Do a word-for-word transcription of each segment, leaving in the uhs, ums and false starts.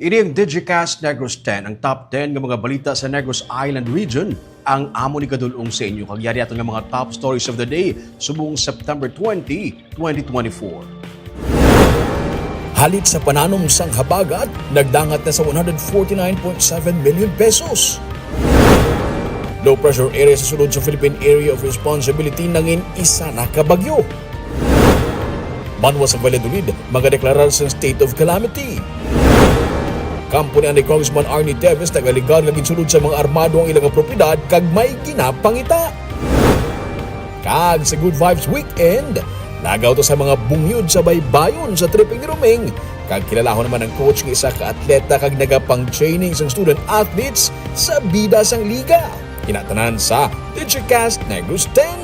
Ini ang Digicast Negros ten, ang top ten nga mga balita sa Negros Island Region. Ang amo ni kadul-ong sa inyo, kag yari aton nga mga top stories of the day subong September twenty, twenty twenty-four. Halit sa pananom sang habagat, nagdangat na sa one hundred forty-nine point seven million pesos. Low pressure area sa sulod sa Philippine Area of Responsibility nangin isa na ka bagyo. Banwa sa Valladolid, magadeklarar sa state of calamity. Kampo ni Anay Congressman Arnie Teves nag-alegar nga ginsulod sa mga armado ang ilang propiedad kag may ginapangita. Kag sa Good Vibes Weekend, lagaw ta sa mga bungyod sa baybayon sa tripping ni Roming, kag kilalahon naman ang coach nga isa ka atleta kag nagapang-training sang student athletes sa bida sang liga. Kinatanan sa Digicast Negros ten.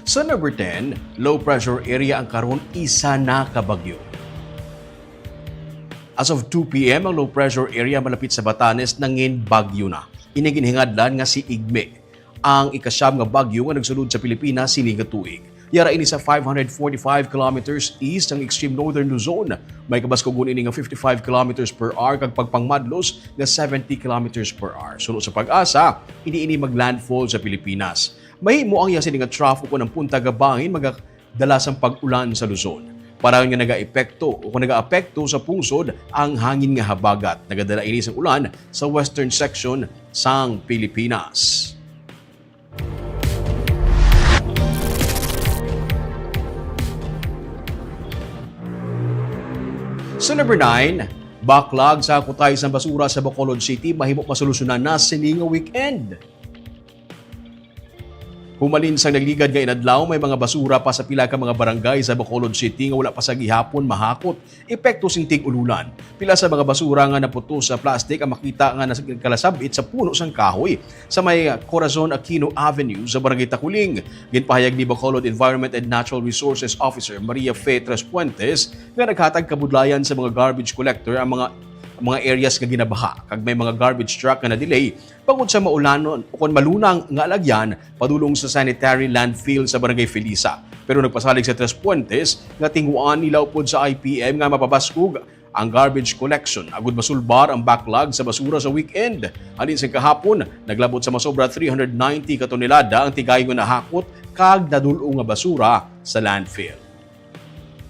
Sa number ten, low pressure area ang karon isa na ka bagyo. As of two P M, ang low pressure area malapit sa Batanes nangin bagyo na. Ini ginhingadlan nga si Igme, ang ikasyam nga bagyo nga nagsulod sa Pilipinas sini nga tuig. Yara ini sa five hundred forty-five kilometers east sang extreme northern Luzon. May kabaskugon ini nga fifty-five kilometers per hour kag pagpangmadlos nga seventy kilometers per hour. Suno sa PAGASA, hindi ini maglandfall sa Pilipinas. Mahimo ang iya sini nga trough ukon ang punta nga bangin magadala sang pag-ulan sa Luzon. Para nga nagaepekto o kung nagaapekto sa pungsod ang hangin nga habagat. Nagadala ini sang ulan sa western section sang Pilipinas. Sa number nine, backlog sa kutay sang basura sa Bacolod City mahimo masolusyonan na sini nga weekend. Humalin sang nagligad nga inadlaw, may mga basura pa sa pila ka mga barangay sa Bacolod City nga wala pa sa gihapon mahakot epekto sing tig-ululan. Pila sa mga basura nga naputos sa plastic ang makita nga nas-, nagkalasabit sa puno sang kahoy sa may Corazon Aquino Avenue sa Barangay Taculing. Ginpahayag ni Bacolod Environment and Natural Resources Officer Maria Fe Trespuentes nga naghatag kabudlayan sa mga garbage collector ang mga, mga areas nga ginabaha kag may mga garbage truck nga na-delay bangod sa maulanon ukon malunang nga alagyan padulong sa sanitary landfill sa Barangay Felisa. Pero nagpasalig si Trespuentes nga tinguhaan nila upod sa I P M nga mapabaskog ang garbage collection agud masulbar ang backlog sa basura sa weekend. Halin sa kahapon, naglabot sa masobra three hundred ninety ka tonelada ang tigayon nga nahakot kag nadul-ong nga basura sa landfill.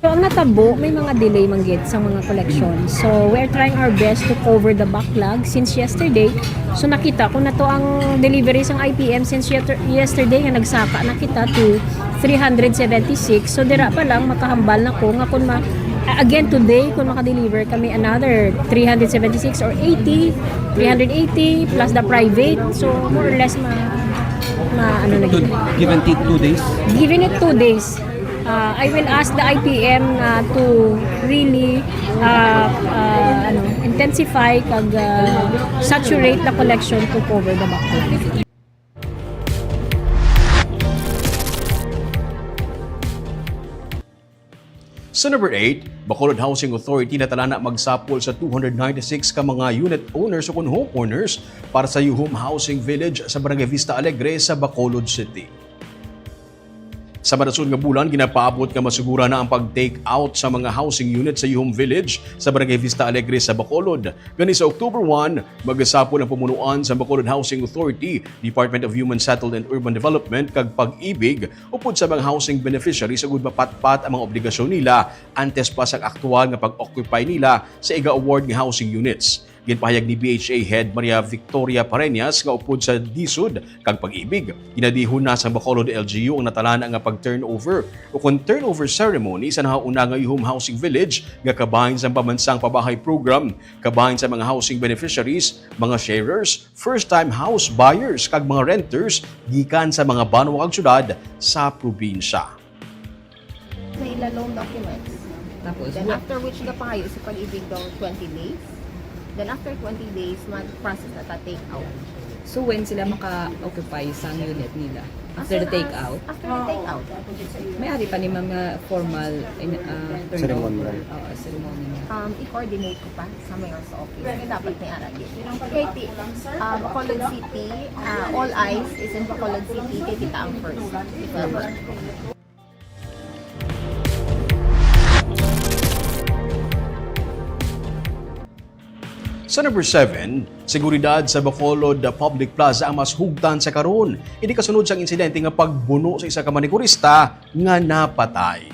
So, ang natabo, may mga delay man gid sa mga collection. So, we're trying our best to cover the backlog since yesterday. So, nakita ko na to ang delivery sang I P M since yeter-, yesterday nga nagsaka na kita to three hundred seventy-six. So, dira pa lang makahambal na ko nga kung ma-, again today, kung makadeliver kami another three hundred seventy-six or eighty, three hundred eighty plus the private. So, more or less ma-, ma-, ano na gid. Given it two days? Given it two days. Uh, I will ask the I P M, uh, to really, uh, uh, ano, intensify kag, uh, saturate the collection to cover the backlog. Sa number eight, Bacolod Housing Authority natalana magsapol sa two hundred ninety-six ka mga unit owners o kon homeowners para sa Yuhom Housing Village sa Barangay Vista Alegre sa Bacolod City. Sa madason nga bulan, ginapaabot nga masugura na ang pag-take out sa mga housing unit sa Yuhom Village sa Barangay Vista Alegre sa Bacolod. Gani sa October one, magasapol ang pamunuan sa Bacolod Housing Authority, Department of Human Settled and Urban Development, kag Pag-ibig upod sa mga housing beneficiaries agud mapatpat ang mga obligasyon nila antes pa sa aktual nga pag-occupy nila sa iga-award nga housing units. Ginpahayag ni B H A Head Maria Victoria Pareñas nga upod sa DHSUD kag Pag-ibig, ginadihon na sa Bacolod L G U ang natalana nga pag-turnover o kon turnover ceremony sa nahauna nga Yuhom Housing Village nga kabahin sa Pamansang Pabahay Program, kabahin sa mga housing beneficiaries, mga sharers, first-time house buyers, kag mga renters gikan sa mga banwa kag syudad sa probinsya. Sa ila loan documents. Tapos, then, wa- after which, gapangayo sa Pag-ibig daw twenty days. Then after twenty days, mag-process na ta take out. So, when sila maka-occupy sa unit nila? After the takeout? After the takeout. May ari pa ni mga formal in, ah, turnover. Ceremonial. Oo, ceremonial. Um, i-coordinate ko pa sa mayor's office. Kaya dapat may ara din. Kay ti, ah, Bacolod City, ah, all eyes is in Bacolod City. Kay kita ang first, if ever. Sa number seven, seguridad sa Bacolod Public Plaza ang mas hugtan sa karon. Ini kasunod sang insidente nga pagbuno sa isa ka manikurista nga napatay.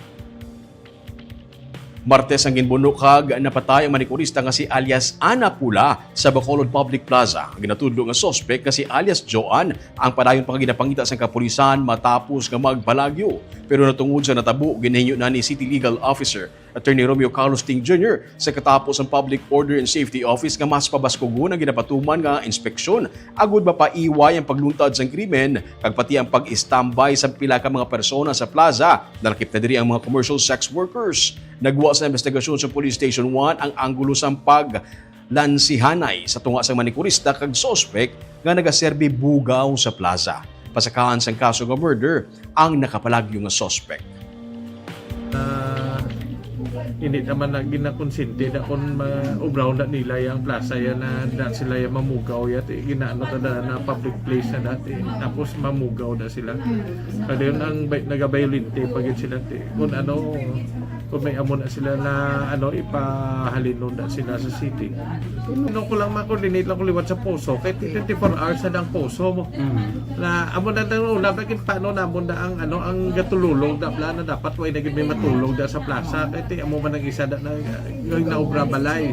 Martes ang ginbuno kag napatay ang manikurista nga si alias Ana Pula sa Bacolod Public Plaza. Ang ginatudlo nga suspek nga si alias Joan ang padayon pa nga ginapangita sang kapulisan matapos nga magpalagyo. Pero natungod sa natabo, ginahingyo na ni City Legal Officer Attorney Romeo Carlos Ting Junior sa katapos ang Public Order and Safety Office nga mas pabaskugon ang ginapatuman nga inspeksyon agud mapaiway ang pagluntad sang krimen kag pati ang pag-istambay sa pila ka mga persona sa plaza. Nalakip na diri ang mga commercial sex workers. Nagwa sa investigasyon sa Police Station one ang anggulo sang paglansihanay sa tunga sang manikurista kag suspek nga nagaserbi bugaw sa plaza. Pasakahan sang kaso nga murder ang nakapalagyo nga suspek. Ah, hindi naman na ginakonsente na kung ma-, ubraw na nila yung plaza yan na, na sila yung mamugaw yat, eh, ginaano ta na, na public place na dati. Tapos mamugaw na sila. Kaya yun ang bay-, nagabayolente pag yun sila, ti. Kung ano, kung may amo na sila na, ano, ipahalinon na sila sa city. Ano ko lang, ma-coordinate lang ko liwat sa poso. Kay twenty-four hours na ang poso mo. Mm. Na, amo na daw, wala ba gid paano namon na ang, ano, ang gatululog na bla na dapat way na gid may matulog na sa plaza. Kay ti, amo man ang isa na, na, yung naobra balay.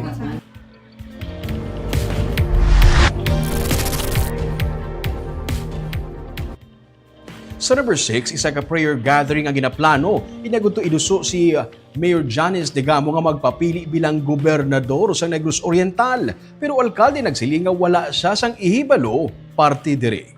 Sa number six, isa ka prayer gathering ang ginaplano. Inagudto iduso si, uh, Mayor Janice Degamo nga magpapili bilang gobernador sa Negros Oriental. Pero alkalde nagsiling nga wala siya sang ihibalo parte diri.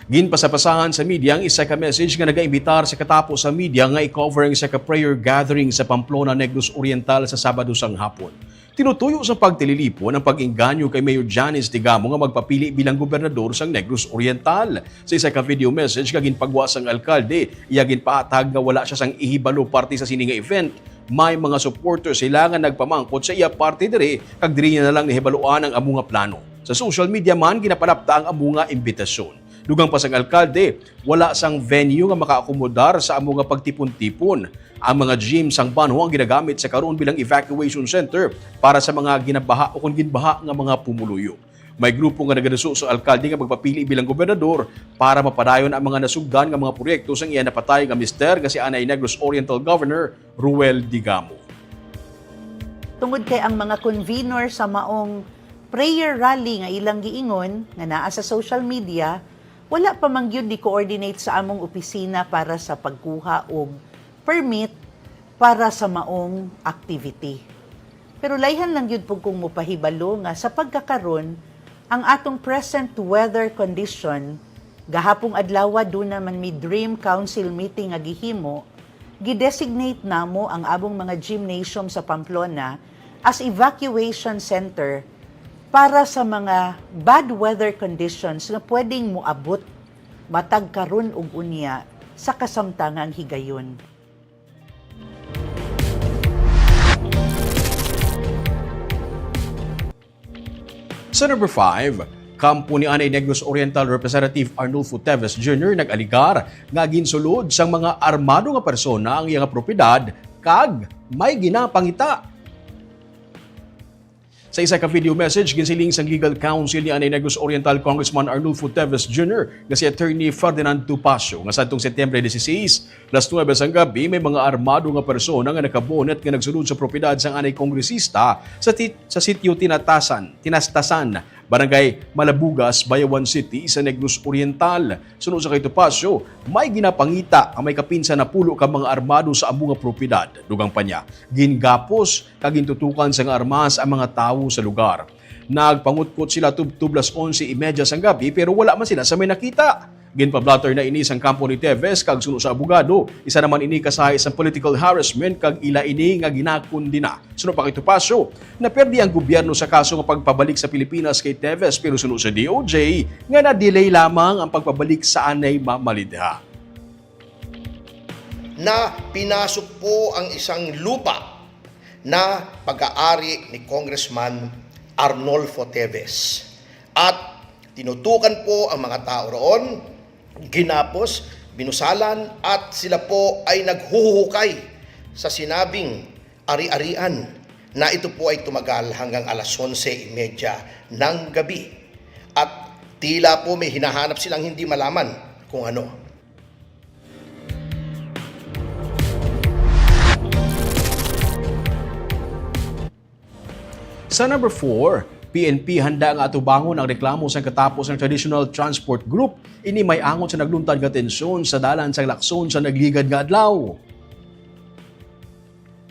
Ginpasapasahan sa media ang isa ka message nga nagaimbitar sa katapos sa media nga i-cover ang isa ka prayer gathering sa Pamplona, Negros Oriental sa Sabado sang hapon. Tinutuyo sa pagtililipon ang pag-inganyo kay Mayor Janice Degamo nga magpapili bilang gobernador sang Negros Oriental. Sa isa ka video message nga ginpagwa sang alkalde, iya ginpahatag nga wala siya sang ihibalo parte sa sini nga event. May mga supporter sila nga nagpamangkot sa iya parte diri, kag diri niya na lang nahibaluan ang amo nga plano. Sa social media man, ginapalapta ang amo nga imbitasyon. Dugang pa sang alkalde, wala sang venue nga makaakomodar sa amo nga pagtipon-tipon. Ang mga gym sang banwa ang ginagamit sa karon bilang evacuation center para sa mga ginabaha o kon ginbaha nga mga pumuluyo. May grupo nga nagaduso sa alkalde nga magpapili bilang gobernador para mapadayon ang mga nasugdan nga mga proyekto sang iya napatay nga mister nga si anay Negros Oriental Governor Ruel Digamo. Tungod kay ang mga convener sa maong prayer rally nga ilang giingon nga naa sa social media, wala pa man gyud ni-coordinate sa among opisina para sa pagkuha og permit para sa maong activity. Pero layhan lang gyud pud kung mopahibalo nga sa pagkakaron, ang atong present weather condition, gahapong adlaw duna man mi dream council meeting nga gihimo, gidesignate namo ang among mga gymnasium sa Pamplona as evacuation center para sa mga bad weather conditions nga pwedeng moabot matag karon ug unya sa kasamtangang higayon. Sa number five, kampo ni anay Negros Oriental Representative Arnulfo Teves Junior nag-alegar nga ginsulod sang mga armado nga persona ang iya nga propiedad kag may ginapangita. Sa isa ka video message, ginsiling sang legal counsel ni anay Negros Oriental Congressman Arnulfo Teves Junior nga si Attorney Ferdinand Topacio nga sadtong Setyembre dieciséis, las nuebe sang gabi, may mga armado nga persona nga nakabonet nga nagsulod sa propiedad sang anay kongresista sa ti-, sa sitio Tinatasan, Tinastasan, Barangay Malabugas, Bayawan City, sa Negros Oriental. Suno sa kay Topacio, may ginapangita ang may kapin sa napulo ka mga armado sa amo nga propiedad. Dugang pa niya, gingapos kag gintutukan sang armas ang mga tawo sa lugar. Nagpangutkot sila tubtob las onse y media sang gabi, pero wala man sila sa may nakita. Ginpablatter na ini sang kampo ni Teves kag suno sa abogado, isa naman ini ka sahi sang political harassment kag ila ini nga ginakondena. Suno pa kay Topacio, naperdi ang gobyerno sa kaso nga pagpabalik sa Pilipinas kay Teves, pero suno sa D O J nga na-delay lamang ang pagpabalik sa anay mamalidha. Na pinasok po ang isang lupa na pag-aari ni Congressman Arnolfo Teves. At tinutukan po ang mga tao roon, ginapos, binusalan, at sila po ay naghuhukay sa sinabing ari-arian na ito po ay tumagal hanggang alas onse y media ng gabi. At tila po may hinahanap silang hindi malaman kung ano. Sa number four, P N P handa nga atubangon ang reklamo sang katapo sang Traditional Transport Group. Ini may angot sa nagluntad nga tensyon sa dalan sang Lacson sa nagligad nga adlaw.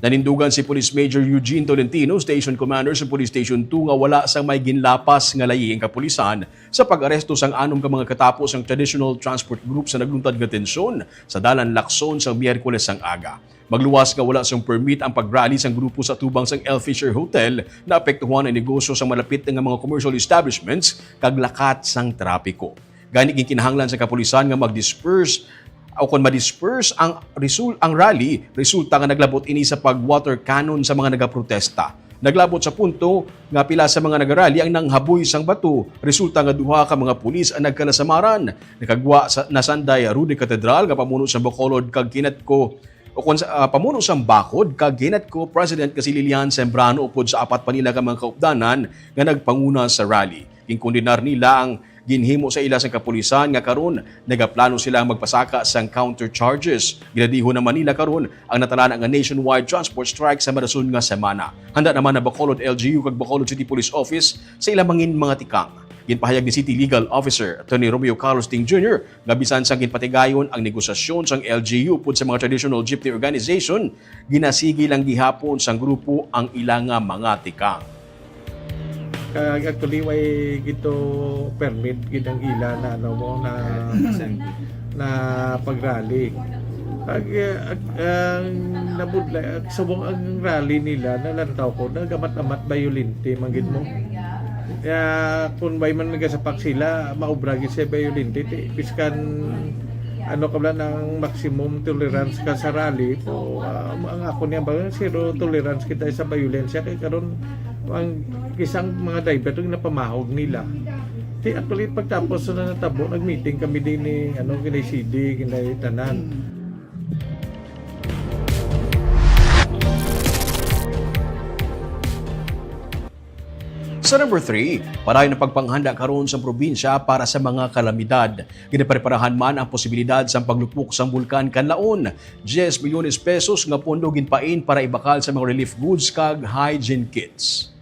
Nanindugan si Police Major Eugene Tolentino, Station Commander sa Police Station two, nga wala sang may ginlapas nga layi ang kapulisan sa pag-aresto sang anom ka mga katapo sang Traditional Transport Group sa nagluntad nga tensyon sa dalan Lacson sa Miyerkules sang aga. Magluwas nga wala sang permit ang pag-rally sang grupo sa tubang sang El Fisher Hotel, naapektuhan ang negosyo sang malapit nga mga commercial establishments kag lakat sang trapiko. Gani, ginkinahanglan sa kapulisan nga mag-disperse o kon ma-disperse ang resul-, ang rally, resulta nga naglabot ini sa pag-water cannon sa mga nagaprotesta. Naglabot sa punto nga pila sa mga nagarally ang nanghaboy sang bato, resulta nga duha ka mga pulis ang nagkalasamaran. Nakagwa sa, na sanday Rudy Catedral nga pamuno sa Bacolod kag Kinetco, o kon sa, ah, pamuno sang Bacolod kag Kinetco President nga si Lilian Sembrano upod sa apat pa nila ka mga kaupdanan nga nagpanguna sa rally. Ginkondenar nila ang ginhimo sa ila sang kapulisan nga karon nagaplano sila ang magpasaka sang counter charges. Ginadihon naman nila karon ang natalana nga nationwide transport strike sa marason nga semana. Handa naman ang Bacolod L G U kag Bacolod City Police Office sa ila mangin mga tikang. Ginpahayag ni City Legal Officer Attorney Romeo Carlos Ting Junior nga bisan sang ginpatigayon ang negosasyon sang L G U upod sa mga traditional jeepney organization, ginasigi lang gihapon sang grupo ang ila nga mga tikang. Kag actually, way gito permit gid ang ila na, ano mo, na, na pag-rally. Kag, eh, ag-, ang nabudlay, ag-, subong ang rally nila, nalantaw ko, nagamat-amat bayolente man gid mo. Kaya kung may man nagasapak sila, maobra gid siya bayolente. Ti, piskan, ano ka ba, ang maximum tolerance ka sa rally, po, ah, ang ako niya ba, zero tolerance kita sa bayolensya. Kay karon, ang isang mga driver, itong napamahog nila. Ti, actually, pagtapos na natabo, nag-meeting kami din ni, ano, kinay C D, kinay tanan. Sa number three, padayon ang pagpanghanda karon sa probinsya para sa mga kalamidad. Ginapreparahan man ang posibilidad sang paglupok sang Bulkan Kanlaon. Diyes milyones pesos nga pondo ginpain para ibakal sa mga relief goods kag hygiene kits.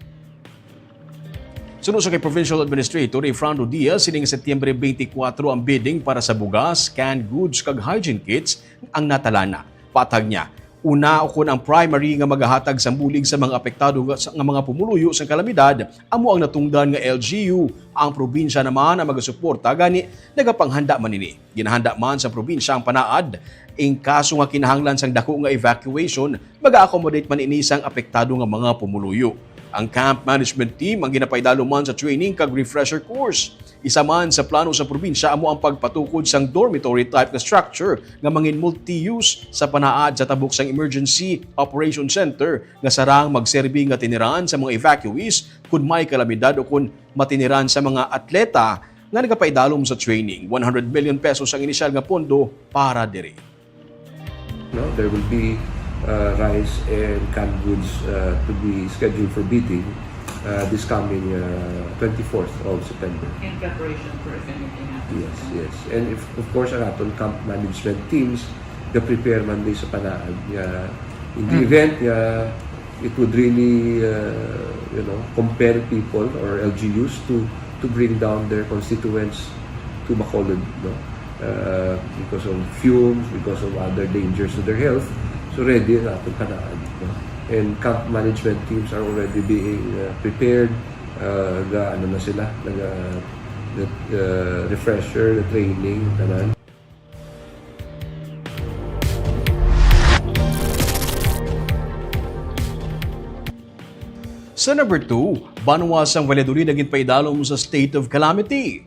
Suno sa kay Provincial Administrator Efrando Diaz, sining Setyembre twenty-four ang bidding para sa bugas, canned goods, kag hygiene kits ang natalana. Patag niya, una, ukon ang primary nga magahatag sang bulig sa mga apektado nga, nga mga pumuluyo sang kalamidad, amo ang natungdan nga L G U. Ang probinsya naman ang magasuporta, gani nagapanghanda man ini. Ginahanda man sa probinsya ang panaad. In kaso nga kinahanglan sang dako nga evacuation, maga-accommodate man ini sang apektado nga mga pumuluyo. Ang camp management team ang ginapaidalom man sa training kag refresher course. Isa man sa plano sa probinsya amo ang pagpatukod sang dormitory type nga structure nga mangin multi-use sa panaad sa tabok sang Emergency Operation Center nga sarang magserbi nga tiniran sa mga evacuees kon may kalamidad o kon matiniran sa mga atleta nga nagapaidalom sa training. One hundred million pesos ang inisyal nga pondo para diri. No, there will be, uh, rice and canned goods, uh, to be scheduled for bidding, uh, this coming, uh, twenty-fourth of September. In preparation for if anything happens. Yes, yes. And if, of course, ang aton camp management teams, ga-prepare man din sa panaad nga in the event nga it would really, uh, you know, compel people or L G Us to, to bring down their constituents to Bacolod, no? Uh, because of fumes, because of other dangers to their health. So ready ang ating panaad, no? And camp management teams are already being, uh, prepared. Uh, ga, ano na sila, naga, The, uh, refresher, the training, tanan. Sa number two, banwa sang Valladolid ang ginpaidalom sa state of calamity.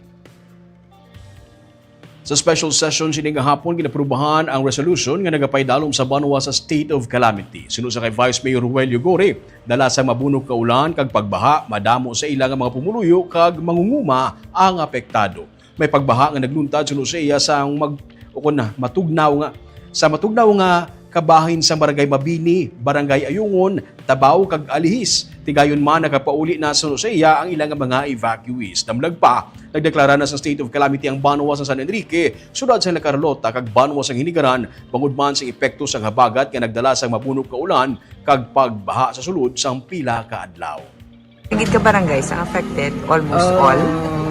Sa special session sini nga hapon, ginaprubahan ang resolution nga nagapaidalom sa banwa sa state of calamity. Suno sa kay Vice Mayor Ruel Yugore, dala sa mabunok nga ulan kag pagbaha, madamo sa ila nga mga pumuluyo kag mangunguma ang apektado. May pagbaha nga nagluntad suno sa iya sa mag-, ukon na, matugnaw nga, sa matugnaw nga kabahin sa Barangay Mabini, Barangay Ayungon, Tabaw kag Alihis. Tigayon man nakapauli na suno sa iya ang ilang mga evacuees. Damlag pa, nagdeklara na sa state of calamity ang banwa sa San Enrique, siyudad sa La Carlota kag banwa sa Hinigaran, bangod man sa epekto sang habagat nga nagdala sang mabunok nga ulan kag pagbaha sa sulod sang pila ka adlaw. Gid ka barangays ang affected, almost all?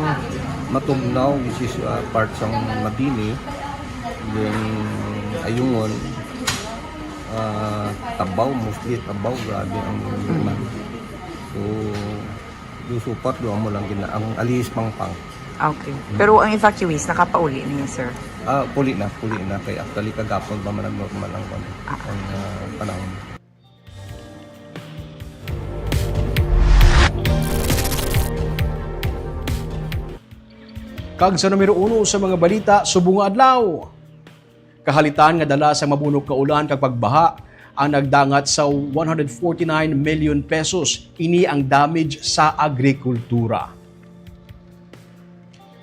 Ah, Matugnaw, which is, ah, part sang Mabini, then Ayungon, ah, Tabaw, mostly Tabaw, grabe ang problema. So, do supat, do amo lang gina-, ang Alihis Pangpang. Okay. Mm. Pero ang evacuees, nakapauli niya, sir? Ah, puli na, puli na. Kay actually, kagapon pa man ang normal ang, ano, Ah. ang, ah, panahon. Kag sa numero uno sa mga balita subong nga adlaw, kahalitan nga dala sa mabunok nga ulan kag pagbaha ang nagdangat sa one hundred forty-nine million pesos. Ini ang damage sa agrikultura.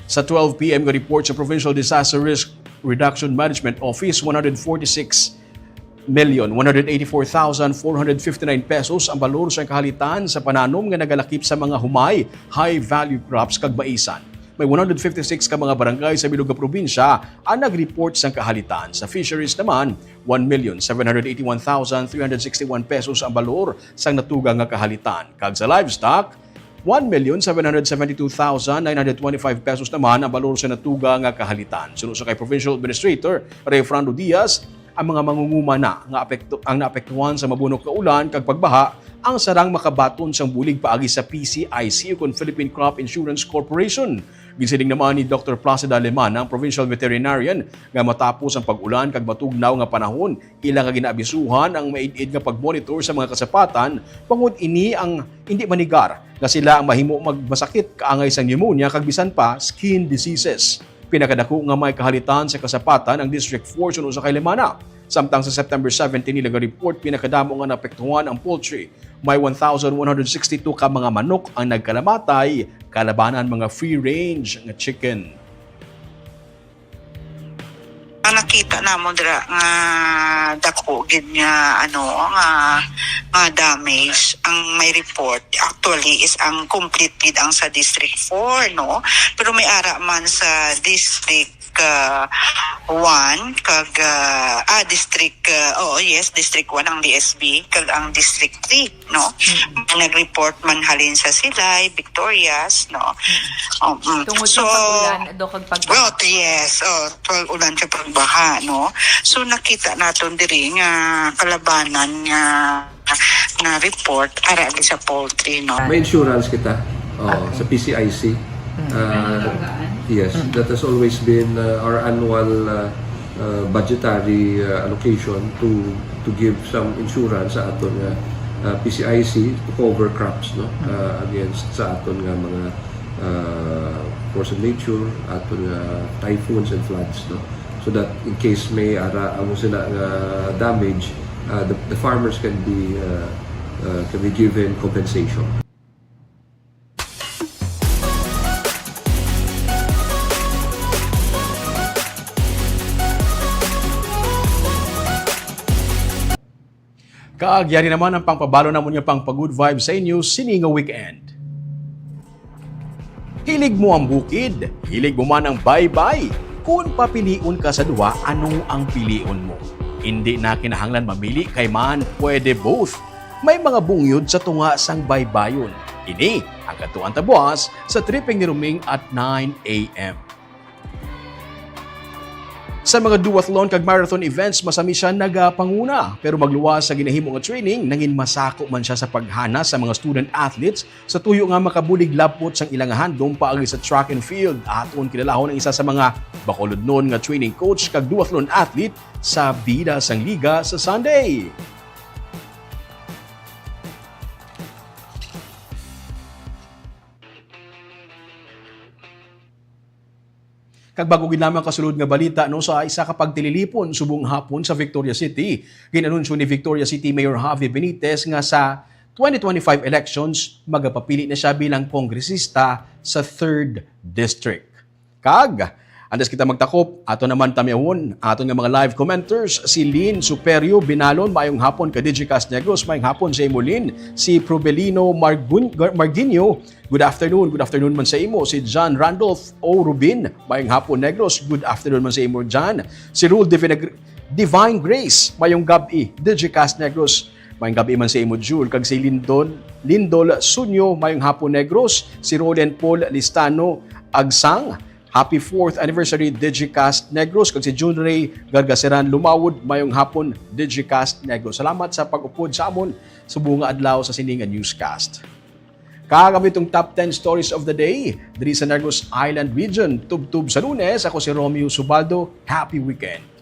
Sa twelve P M nga report sa Provincial Disaster Risk Reduction Management Office, one hundred forty-six million, one hundred eighty-four thousand, four hundred fifty-nine pesos ang balor sang kahalitan sa pananom nga nagalakip sa mga humay, high-value crops kag maisan. May one hundred fifty-six ka mga barangay sa bilog nga probinsya ang nag-report sang kahalitan. Sa fisheries naman, one million, seven hundred eighty-one thousand, three hundred sixty-one pesos ang balor sang natuga nga kahalitan. Kag sa livestock, one million, seven hundred seventy-two thousand, nine hundred twenty-five pesos naman ang balor sa natuga nga kahalitan. Suno sa kay Provincial Administrator Rayfrando Diaz, ang mga mangunguma na nga apekto-, ang naapektuhan sa mabunok nga ulan kag pagbaha ang sarang makabaton sang bulig paagi sa P C I C, ukon Philippine Crop Insurance Corporation. Ginsiling naman ni Doctor Placida Lemana, ang provincial veterinarian, nga matapos ang pag-ulan kag matugnaw nga panahon, ila nga ginaabisuhan ang maid-id nga pagmonitor sa mga kasapatan, bangod ini ang indi manigar nga sila ang mahimo magmasakit kaangay sang pneumonia kag bisan pa skin diseases. Pinakadako nga may kahalitan sa kasapatan ang District four suno sa kay Lemana. Samtang sa September seventeen nila ga-report, pinakadamo nga naapektuhan ang poultry. May one thousand one hundred sixty-two ka mga manok ang nagkalamatay, kalabanan mga free-range nga chicken. Ang nakita namon dira nga dako gid nga, ano, nga, nga damage ang may report actually is ang complete gid ang sa District four, no? Pero may ara man sa District, ah, one kag, ah, ah, District, ah, oo, yes, District one ang D S B kag ang District three, no? Mm. Nag-report man halin sa Silay, Victorias, no? Mm. Oh, mm. Tungod sa So, pag-ulan, do kag pagbaha. Well, yes, oh, pag-ulan sa pagbaha, no? So, nakita naton diri nga kalabanan nga, nga report, ara di sa poultry, no? May insurance kita, oh, Okay. sa P C I C. Mm. Uh, yes, Mm. that has always been, uh, our annual, uh, uh, budgetary, uh, allocation to, to give some insurance sa aton nga, uh, P C I C to cover crops, no? Mm. Uh, against sa aton nga mga, uh, force of nature, aton nga typhoons and floods, no? So that in case may ara amo sila nga damage, uh, the, the farmers can be, uh, uh, can be given compensation. Kag yari naman ang pangpabalo namon nga pangpa-good vibes sa inyo sini nga weekend. Hilig mo ang bukid? Hilig mo man ang baybay? Kung papilion ka sa duha, ano ang pilion mo? Hindi na kinahanglan mamili kay man pwede both. May mga bungiyod sa tunga sang baybayon. Ini ang Kadtuan Ta Buas sa Tripping ni Roming at nine A M. Sa mga duathlon kag marathon events, masami siya nagapanguna, pero magluwas sa ginahimo nga training, nangin masako man siya sa paghanas sa mga student athletes sa tuyo nga makabulig lapot sang ilang handom paagi sa track and field. Aton kilalahon ang isa sa mga Bacolodnon nga training coach kag duathlon athlete sa bida sang liga sa Sunday. Kag bago gid lamang kasulod nga balita, no, sa isa ka pagtililipon subong hapon sa Victoria City, gin-anunsyo ni Victoria City Mayor Javi Benitez nga sa twenty twenty-five elections, magapapili na siya bilang kongresista sa third District. Kag, antes kita magtakop, ato naman tamyawon aton nga mga live commenters, si Lynn Superio Binalon, maayong hapon ka Digicast Negros, maayong hapon sa imo, Lynn. Si Probelino Margun-, Gar-, Marguinho, good afternoon, good afternoon man sa imo. Si John Randolph O. Rubin, maayong hapon, Negros, good afternoon man sa imo, John. Si Rule Divine, Divine Grace, maayong gab-i, Digicast Negros, maayong gab-i man sa imo, Jul. Kag si Lindon, Lindol Sunyo, maayong hapon, Negros. Si Roland Paul Listano Agsang, happy fourth anniversary, Digicast Negros. Kag si June Ray Gargaseran Lumawod, maayong hapon, Digicast Negros. Salamat sa pag-upod sa amon subong nga adlaw sa sini nga newscast. Kag amo itong top ten stories of the day diri sa Negros Island Region. Tubtob sa Lunes, ako si Romeo Subaldo. Happy weekend.